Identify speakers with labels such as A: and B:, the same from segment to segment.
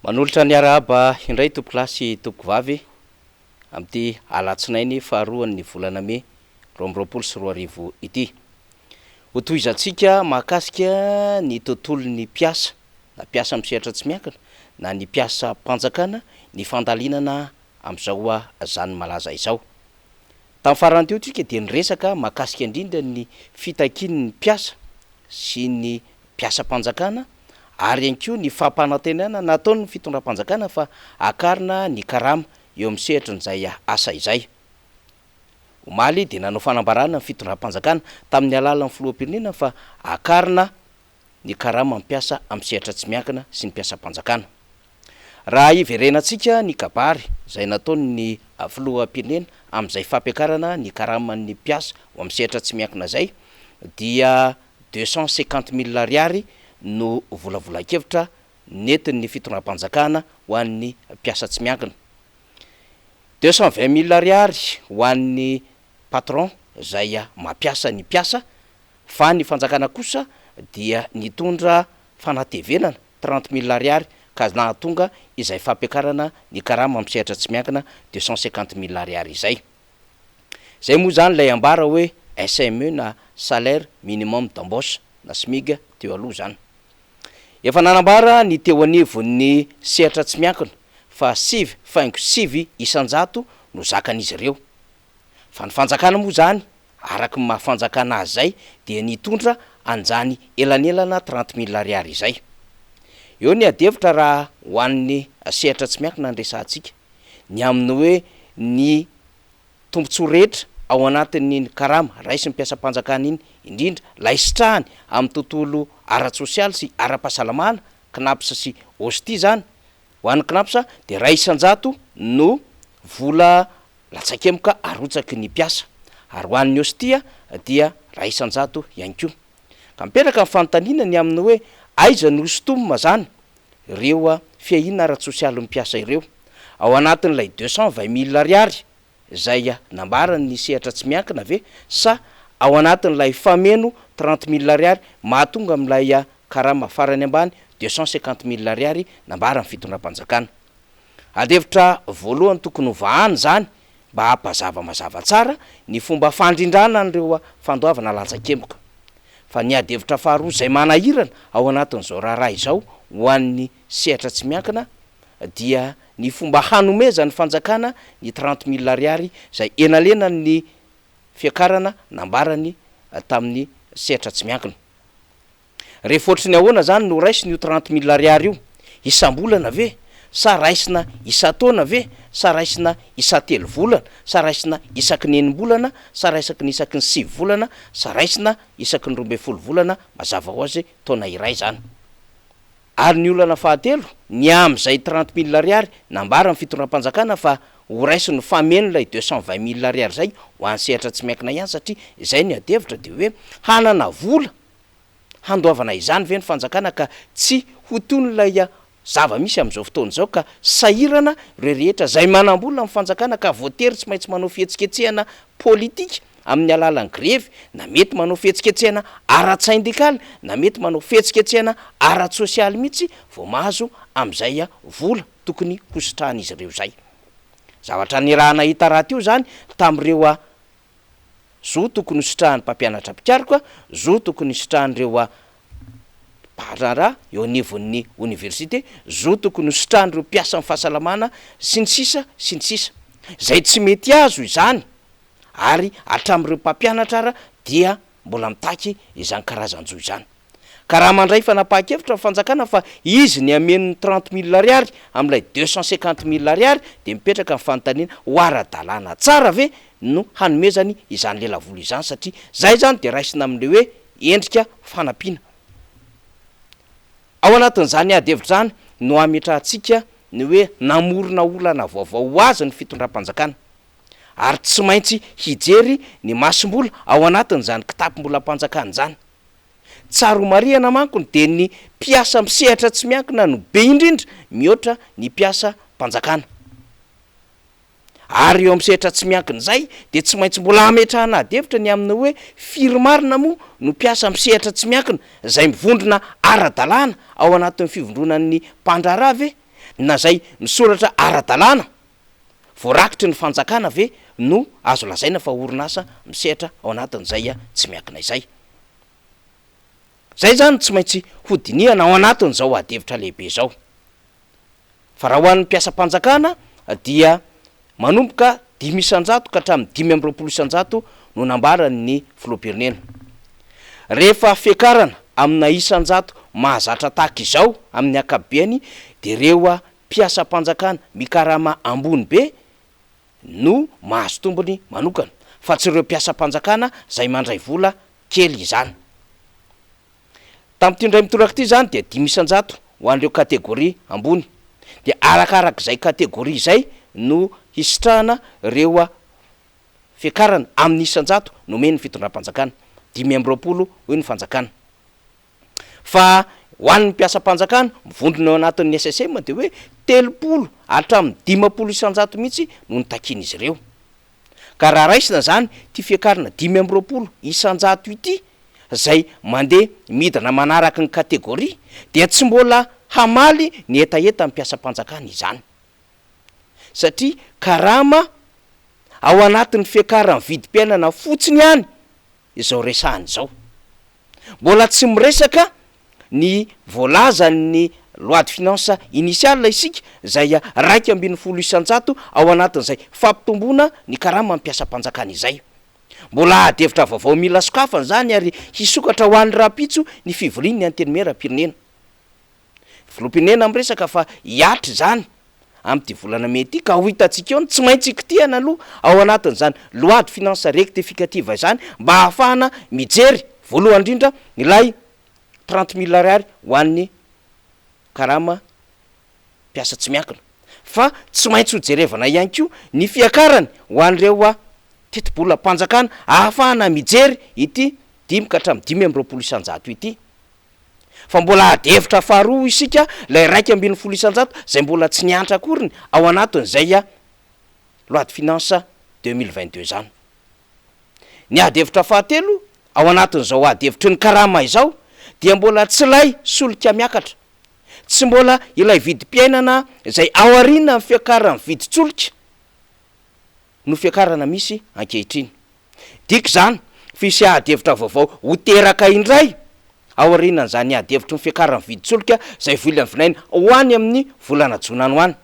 A: Manolotra ny arahaba indray tompokolahy sy tompokovavy amin'ity alatsinainy faharoan'ny volana mey 2022 ity. Hotohizantsika mahakasika ny tontolon'ny mpiasa na mpiasa amin'ny sehatra tsy miankina na ny mpiasam-panjakana ny fandalinana amin'izao zany malaza izao. Tamin'ny farany teo tsika dia niresaka mahakasika indrindra ny fitakian'ny mpiasa sy ny mpiasam-panjakana ary ihany koa ny fampanantenana nataon'ny fitondram-panjakana fa hakarina ny karama eo amin'ny sehatrin'izay asa izay. Omaly dia nanao fanambarana ny fitondram-panjakana tamin'ny alalan'ny filoham-pirenena fa hakarina ny karaman'ny mpiasa amin'ny sehatra tsy miankina sy ny mpiasam-panjakana. Raha hiverenantsika ny kabary izay nataon'ny filoham-pirenena amin'izay fampiakarana ny karaman'ny mpiasa ho amin'ny sehatra tsy miankina izay dia 250 mille ariary no volavolan-kevitra nentin'ny fitondram-panjakana ho an'ny mpiasa tsy miankina. 220 mille ariary ho an'ny patron izay mampiasa ny mpiasa fa ny fanjakana kosa dia nitondra fanatevenana 30 mille ariary ka nahatonga izay fampiakarana ny karama amin'ny sehatra tsy miankina 250 mille ariary izay. Zay moa zany lay ambara hoe SME na salaire minimum d'embauche na SMIG teo aloha zany. Efa nanambara ny teo anivon'ny sehatra tsy miankina fa 9,9% no zakan'izy ireo. Fa ny fanjakana moa zany araky ny mahafanjakana azy zay dia nitondra an'izany elanelana 30 mille ariary izay. Eo ny adihevitra raha ho an'ny sehatra tsy miankina ny resahantsika ny amin'ny hoe ny tombontsoa rehetra ao anatin'ny karama raisin'ny mpiasam-panjakana iny indrindra lay sitrahany amin'ny tontolo ara-tsosialy sy ara-pahasalamana CNaPS sy OSTIE zany. Ho an'ny CNaPS dia 1% no vola latsakemoka arotsaky ny mpiasa ary ho an'ny OSTIE dia 1% ihany koa. Ka mipetraka ny fanontaniana ny amin'ny hoe aiza no sintomina zany ireo fiahiana ara-tsosialin'ny mpiasa ireo ao anatin'ilay 220 mille ariary zay nambarany ny sehatra tsy miankina ve sa ao anatin'ilay fameno 30 mille ariary mahatonga amin'ilay karama farany ambany 250 mille ariary nambaran'ny fitondram-panjakana. Adihevitra voalohany tokony hovahana zany mba hampazava mazava tsara ny fomba fandrindrana an'ireo fandoavana latsakemboka. Fa ny adihevitra faharoa izay manahirana ao anatin'izao raharaha izao ho an'ny sehatra tsy miankina dia ny fomba hanomezan'ny fanjakana ny 30 mille ariary izay enalenan'ny fiakarana nambarany tamin'ny sehatra tsy miankina. Rehefa ohatry ny ahoana zany no raisina io 30 mille ariary io? Isam-bolana ve? Sa raisina isan-taona ve? Sa raisina isan-telo volana? Sa raisina isaky ny enim-bolana? Sa raisaky ny isaky ny 9 volana? Sa raisina isaky ny 12 volana? Mazava ho azy taona iray zany. Ary ny olana fahatelo, ny amin'izay 30 mille ariary nambaran'ny fitondram-panjakana fa ho raisiny fameno ilay 220 mille ariary zay ho an'ny sehatra tsy miankina ihany satria izay ny adihevitra dia hoe hanana vola handoavana izany ve ny fanjakana ka tsy ho toy n'ilay zava-misy amin'izao fotoana izao ka sahirana ireo rehetra izay manam-bola amin'ny fanjakana ka voatery tsy maintsy manao fihetsiketsehana politika amin'ny alalan'ny grevy na mety manao fihetsiketsehana ara-tsindikaly na mety manao fihetsiketsehana ara-tsosialy mihitsy vao mahazo amin'izay vola tokony hositrahan'izy ireo izay. Zavatra nirahana hita rahateo izany tamin'ireo zo tokony hositrahan'ny mpampianatra mpikaroka, zo tokony hositrahan'ireo mpandraharaha eo anivon'ny oniversite, zo tokony hositrahan'ireo mpiasan'ny fahasalamana sy ny sisa sy ny sisa. Izay tsy mety azo izany ary hatramin'ireo mpampianatra ara dia mbola mitaky izany karazan-jo izany. Ka raha mandray fanapahan-kevitra ny fanjakana fa izy ny hameno ny 30 mille ariary amin'ilay 250 mille ariary dia mipetraka ny fanontaniana ho ara-dalàna tsara ve no hanomezany izany lelavola izany satria zay zany dia raisina amin'ilay hoe endrika fanampiana. Ao anatin'izany adihevitra izany no hametrahantsika ny hoe namorona olana vaovao ho azy ny fitondram-panjakana ary tsy maintsy hijery ny masom-bola ao anatin'izany kitapom-bolam-panjakana izany. Tsara ho marihana manko dia ny mpiasa misehatra tsy miankina no be indrindra mihoatra ny mpiasa mpanjakana. Ary eo amin'ny sehatra tsy miankina izay dia tsy maintsy mbola hametrahana adihevitra ny amin'ny hoe firy marina moa no mpiasa misehatra tsy miankina izay mivondrona ara-dalàna ao anatin'ny fivondronan'ny mpandraharaha ve? na izay misoratra ara-dalàna voarakitry ny fanjakana ve no azo lazaina fa orinasa misehatra ao anatin'izay tsy miankina izay? Izay izany tsy maintsy hodinihana ao anatin'izao adihevitra lehibe izao. Fa raha ho an'ny mpiasam-panjakana dia manomboka 5% ka hatramin'ny 25% no nambaran'ny filoham-pirenena. Rehefa fiakarana amina isan-jato mahazatra tahaka izao amin'ny ankapobeny dia ireo mpiasam-panjakana mikarama ambony be no mahazo tombony manokana fa tsy ireo mpiasam-panjakana izay mandray vola kely izany. Tamin'ity indray mitoraka ity izany dia 5% ho an'ireo kategoria ambony. Dia arakarak'izay kategoria izay no hisitrahana ireo fiakarana amin'ny isan-jato nomen'ny fitondram-panjakana. 25 hoy ny fanjakana. Fa ho an'ny mpiasam-panjakana mivondrona ao anatin'ny SSM dia hoe 30 hatramin'ny 50% mihitsy no notakian'izy ireo. Ka raha raisina izany ity fiakarana 25% ity izay mandeha midina manaraka ny kategoria dia tsy mbola hamaly ny hetahetan'ny mpiasam-panjakana izany. Satria karama ao anatin'ny fiakaran'ny vidim-piainana fotsiny ihany izao resahana izao. Mbola tsy miresaka ny voalazan'ny loi de finances initiale isika izay 11% ao anatin'izay fampitomboana ny karaman'ny mpiasam-panjakana izay. Mbola ady hevitra vaovao mila sokafana izany ary hisokatra ho an'ny rahampitso ny fivorian'ny Antenimierampirenena. Filoham-pirenena miresaka fa hihatra izany amin'ity volana mey ity ka ho hitantsika eo ny tsy maintsy hikitihana aloha ao anatin'izany loi de finances rectificative izany mba hahafahana mijery voalohany indrindra ilay 30 mille ariary ho an'ny karama mpiasa tsy miankina fa tsy maintsy ho jerevana ihany koa ny fiakarany ho an'ireo tetibolam-panjakana ahafahana mijery ity 5 ka hatramin'ny 25% ity. Fa mbola ady hevitra faharoa hoy isika ilay 11% izay mbola tsy niantra akoriny ao anatin'izay loi de finances 2022 izany. Ny ady hevitra fahatelo ao anatin'izao ady hevitry ny karama izao dia mbola tsy ilay solika miakatra, tsy mbola ilay vidim-piainana izay aorianan'ny fiakaran'ny vidin-tsolika no fiakarana misy ankehitriny. Dika izany fa hisy ady hevitra vaovao ho teraka indray aorianan'izany ady hevitry ny fiakaran'ny vidin-tsolika izay volavolaina ho any amin'ny volana jona any ho any.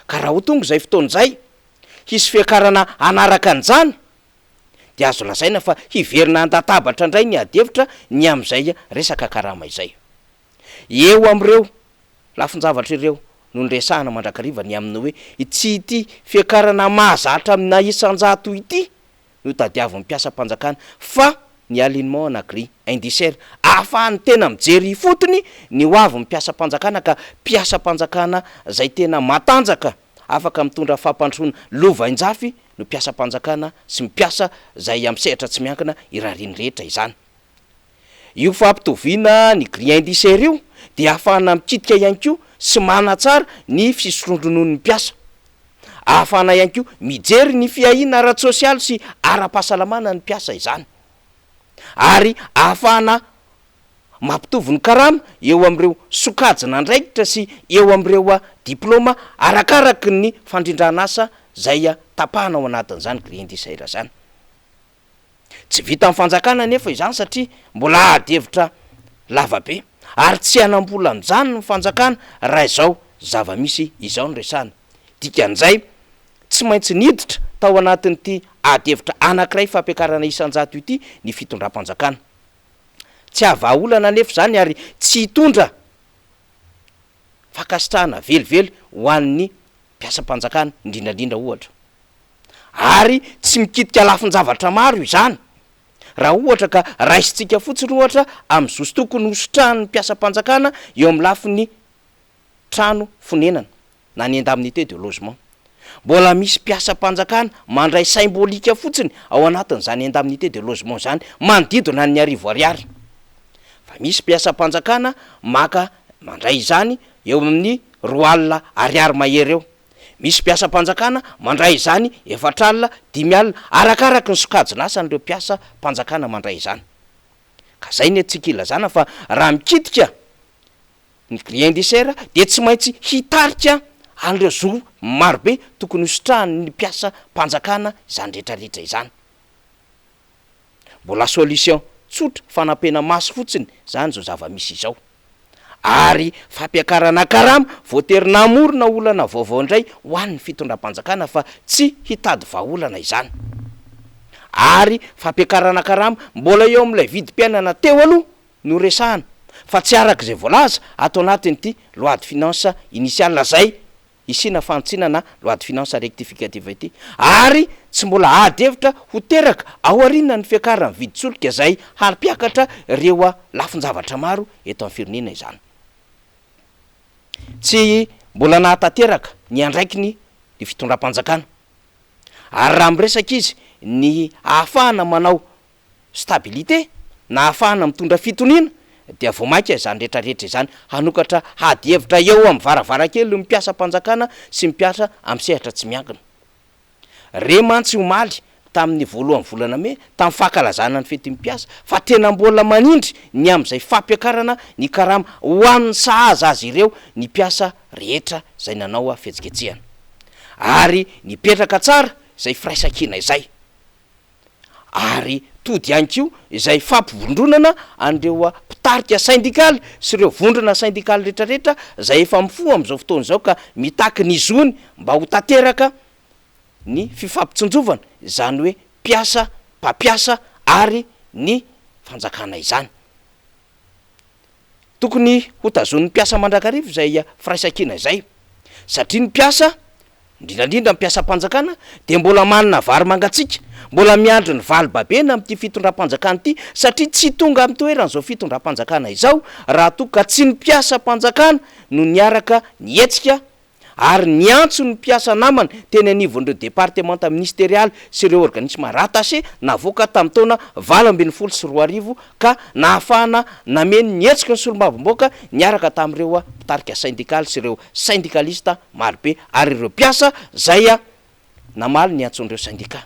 A: Ka raha ho tonga izay fotoana izay, hisy fiakarana hanaraka an'izany, dia azo lazaina fa hiverina an-databatra indray ny ady hevitra ny amin'izay resaka karama izay. Eo amin'ireo lafin-javatra ireo no niresahana mandrakariva ny amin'ny hoe tsy ity fiakarana mahazatra amina isan-jato ity no tadiavin'ny mpiasam-panjakana fa ny alignement ana grille indiciaire ahafahan'ny tena mijery ifotony ny ho avin'ny mpiasam-panjakana ka mpiasam-panjakana izay tena matanjaka afaka mitondra fampandrosoana lovainjafy no mpiasam-panjakana sy mpiasa izay amin'ny sehatra tsy miankina irariany rehetra izany. Io fampitoviana ny grille indiciaire io dia ahafahana mikitika ihany koa sy manatsara ny fisotroan-drononon'ny mpiasa. Ahafahana ihany koa mijery ny fiahiana ara-tsosialy sy ara-pahasalamana ny mpiasa izany. Ary ahafahana mampitovy ny karama eo amin'ireo sokajin'andraikitra sy eo amin'ireo diplaoma arakaraky ny fandrindran'asa izay tapahana ao anatin'izany grille indiciaire izany. Tsy vitan'ny fanjakana anefa izany satria mbola ady hevitra lava be ary tsy hanam-bola amin'izany ny fanjakana raha izao zava-misy izao no resahana. Dikan'izay, tsy maintsy niditra tao anatin'ity ady hevitra anankiray fampiakarana isan-jato ity ny fitondram-panjakana. Tsy hahavaha olana anefa izany ary tsy hitondra fankasitrahana velively ho an'ny mpiasam-panjakana, indrindra indrindra ohatra. Ary tsy mikitika lafin-javatra maro izany. Raha ohatra ka raisintsika fotsiny ohatra amin'ny zo sy tokony ho sitrahan'ny mpiasam-panjakana eo amin'ny lafiny trano fonenana na ny indemnité de logement. Mbola misy mpiasam-panjakana mandray symbolique fotsiny ao anatin'izany indemnité de logement izany manodidina ny 1000 ariary. Fa misy mpiasam-panjakana maka mandray izany eo amin'ny 20 000 ariary mahery eo. Misy mpiasam-panjakana mandray izany 40 000, 5 000, arakaraky ny sokajin'asan'ireo mpiasam-panjakana mandray izany. Ka izay ny antsika ilazana fa raha mikitika. Ny grille indiciaire dia tsy maintsy hitarika an'ireo zo marobe tokony hositrahan'ny mpiasam-panjakana izany rehetra rehetra izany. Mbola solution tsotra fanampena-maso fotsiny izany izao zava-misy izao. Ary fampiakarana karama voatery namorona olana vaovao indray ho an'ny fitondram-panjakana fa tsy hitady vahaolana izany. Ary fampiakarana karama mbola eo amin'ilay vidim-piainana teo aloha no resahana fa tsy araka izay voalaza ato anatin'ity loi de finances initiale izay hisiana fanitsiana na loi de finances rectificative ity ary tsy mbola ady hevitra ho teraka aorianan'ny fiakaran'ny vidin-tsolika izay hampiakatra ireo lafin-javatra maro eto amin'ny firenena izany. Tsy mbola nahatanteraka ny andraikiny ny fitondram-panjakana ary raha miresaka izy ny ahafahana manao stabilité na ahafahana mitondra fitoniana dia vao mainka izany rehetra rehetra izany hanokatra ady hevitra eo amin'ny varavarankely ny mpiasam-panjakana sy ny mpiasa amin'ny sehatra tsy miankina. Re mantsy omaly tamin'ny voalohan'ny volana mey tamin'ny fankalazana ny fetin'ny mpiasa fa tena mbola manindry ny amin'izay fampiakarana ny karama ho an'ny sahaza azy ireo ny mpiasa rehetra izay nanao fihetsiketsehana ary nipetraka tsara izay firaisankina izay. ary tody ihany koa izay fampivondronana an'ireo mpitarika sendikaly sy ireo vondrona sendikaly rehetrarehetra izay efa mifoha amin'izao fotoana izao ka mitaky ny zony mba ho tanteraka ny fifampitsinjovana, izany hoe mpiasa, mpampiasa ary ny fanjakana izany. Tokony ho tazonin'ny mpiasa mandrakariva izay firaisankina izay, satria ny mpiasa, indrindra indrindra ny mpiasam-panjakana dia mbola manana vary mangatsiaka, mbola miandry ny valibabena amin'ity fitondram-panjakana ity, satria tsy tonga amin'ny toerana izao fitondram-panjakana izao raha toa ka tsy ny mpiasam-panjakana no niaraka nihetsika ary niantso ny mpiasa namany teny anivon'ireo departemanta ministerialy sy ireo organismes rattachés navoaka tamin'ny taona 2018 ka nahafahana nameno ny hetsiky ny solombavambahoaka niaraka tamin'ireo mpitarika sendikaly sy ireo sendikalista marobe ary ireo mpiasa izay namaly ny antson'ireo sendika.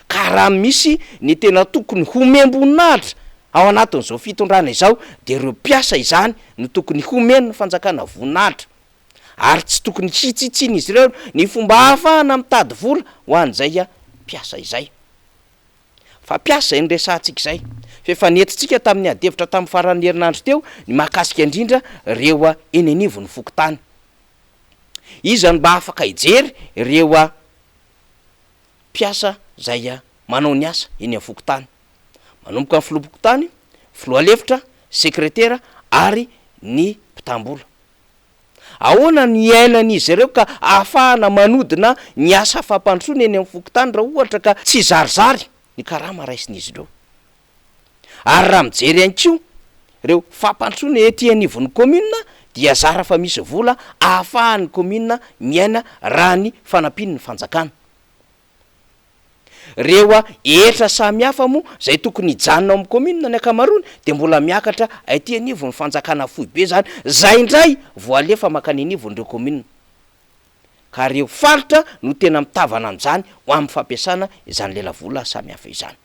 A: Ka raha misy ny tena tokony homem-boninahitra ao anatin'izao fitondrana izao dia ireo mpiasa izany no tokony homen'ny fanjakana voninahitra ary tsy tokony hitsitsian'izy ireo ny fomba ahafahana mitady vola ho an'izay mpiasa izay. Fa mpiasa izay no resahantsika izay. Fa efa nentintsika tamin'ny adihevitra tamin'ny faran'ny herinandro teo ny mahakasika indrindra ireo eny anivon'ny fokontany. Iza no mba afaka hijery ireo mpiasa izay manao ny asa eny amin'ny fokontany. Manomboka amin'ny filoham-pokontany, filoha lefitra, sekretera ary ny mpitam-bola. Ahoana no iainan'izy ireo ka ahafahana manodina ny asa fampandrosoana eny amin'ny fokontany raha ohatra ka tsy zarizary ny karama raisin'izy ireo? Ary raha mijery ihany koa ireo fampandrosoana ety anivon'ny commune dia zara fa misy vola ahafahan'ny commune miaina raha ny fanampian'ny fanjakana. Ireo hetra samihafa moa izay tokony hijanona ao amin'ny commune ny ankamaroany dia mbola miakatra aty anivon'ny fanjakana foibe izany, izay indray vao alefa mankany anivon'ireo commune. Ka ireo faritra no tena mitavana an'izany ho amin'ny fampiasana izany lelavola samihafa izany.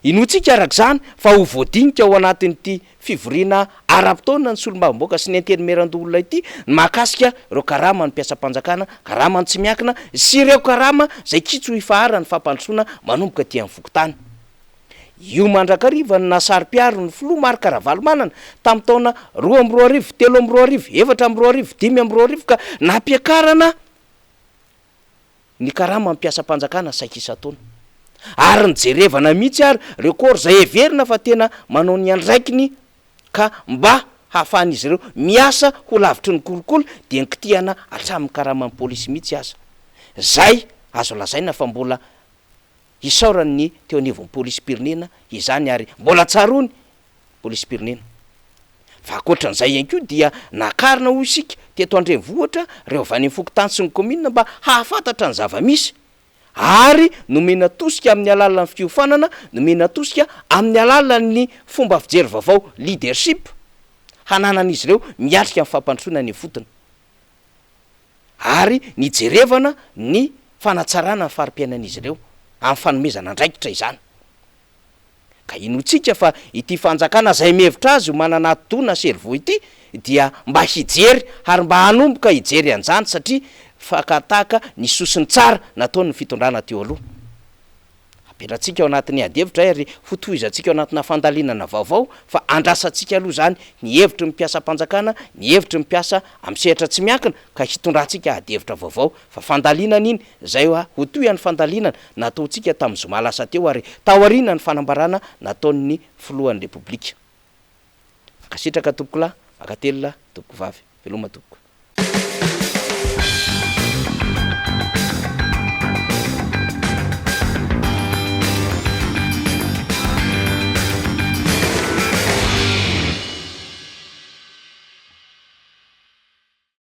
A: Inoantsika araka izany fa ho voadinika ao anatin'ity fivoriana ara-potoana ny solombavambahoaka sy ny Antenimierandoholona ity ny mahakasika ireo karaman'ny mpiasam-panjakana, karaman'ny tsy miankina sy ireo karama izay kitso ifaharan'ny fampandrosoana manomboka aty amin'ny fokontany. Io mandrakariva no nahasaro-piaro ny filoha Marc Ravalomanana tamin'ny taona 2002, 2003, 2004, 2005 ka nampiakarana ny karaman'ny mpiasam-panjakana saika isan-taona. Ary nijerevana mihitsy ary ireo corps izay heverina fa tena manao ny andraikiny ka mba hahafahan'izy ireo miasa ho lavitry ny kolikoly dia nikitihana hatramin'ny karaman'ny polisy mihitsy aza. Izay azo lazaina fa mbola hisaoran'ny teo anivon'ny polisim-pirenena izany ary mbola tsaroany Polisim-pirenena. Fa ankoatran'izay ihany koa dia nakarina hoy isika teto an-drenivohitra ireo avy any amin'ny fokontany sy ny kaominina mba hahafantatra ny zava-misy ary nomena tosika amin'ny alalan'ny fiofanana, nomena tosika amin'ny alalan'ny fomba fijery vaovao leadership hananan'izy ireo miatrika ny fampandrosoana any ifotony ary nijerevana ny fanatsarana ny fari-piainan'izy ireo amin'ny fanomezana andraikitra izany. Ka inoantsika fa ity fanjakana izay mihevitra azy ho manana atidoha na cerveau ity dia mba hijery ary mba hanomboka hijery an'izany satria fakan-tahaka ny sosony tsara nataon'ny fitondrana teo aloha. Apetratsika ao anatin'ny adihevitra ary hotohizantsika ao anatina fandalinana vaovao fa andrasantsika aloha izany ny hevitry ny mpiasam-panjakana, ny hevitry ny mpiasa amin'ny sehatra tsy miankina ka hitondrantsika adihevitra vaovao fa fandalinana iny izay ho toy ny fandalinana nataontsika tamin'ny zoma lasa teo ary taoriana ny fanambarana nataon'ny filohan'ny Repoblika. Mankasitraka tompokolahy, mankatelina tompokovavy. Veloma tompoko.